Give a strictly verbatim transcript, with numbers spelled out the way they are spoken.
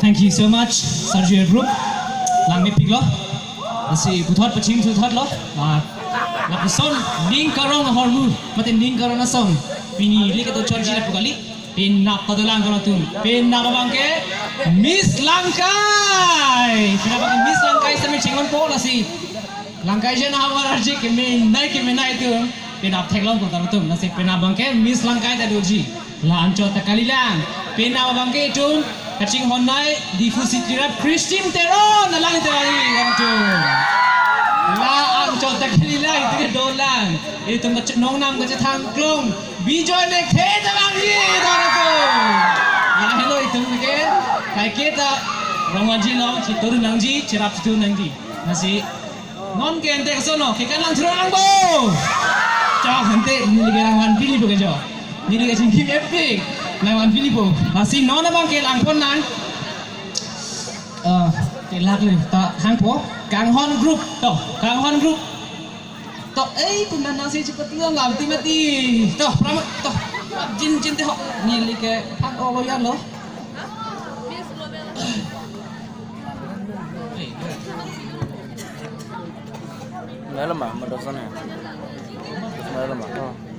Thank you so much, Sarju Group. Langmepiklo. Lasi puthot pachingthurthotlo. Ah, lapuson ning karong ahormu, mate ning karong ason. Pini ili kedo chotji lapu kali. Penap padolang kalitum. Penap abangke Miss Langkai. Penap abangke Miss Langkai sami chinghonpo lasi. Langkai jen ahavar arje kemenei kemenei atum. Penap theklong kalitum. Lasi penap abangke Miss Langkai ta doji. La anchot ta kalilang. Penap abangke itum kachinghonnei Diphu City rap Christine Teron alang Teron atum. La anchot ta kalilang, itum kedolang. Itum kachinong nam kachethang klong. Bijoy Lekthe ta vangji, dor atum. Lahelo itum ke, kaike ta rong-anji long, chitur nangji, cherap chitur nangji. Lasi, non ke ante koson lo, ke kan lang thurang bo. Chok ante, neli ke rangvan pilipo ke jo. Neli ke chingki epik, rangvan pilipo. Lasi non abangke langpon nang. Eh, kelak le, ta hangpo, Kanghon Group, to, Kanghon Group. To, eh, pun nang si cepat lu lam ti mati. To, prama, to, jin jin te ho. Neli ke phak o lo ya lo. Malam ah, madrasah ni. Malam ah. Oh.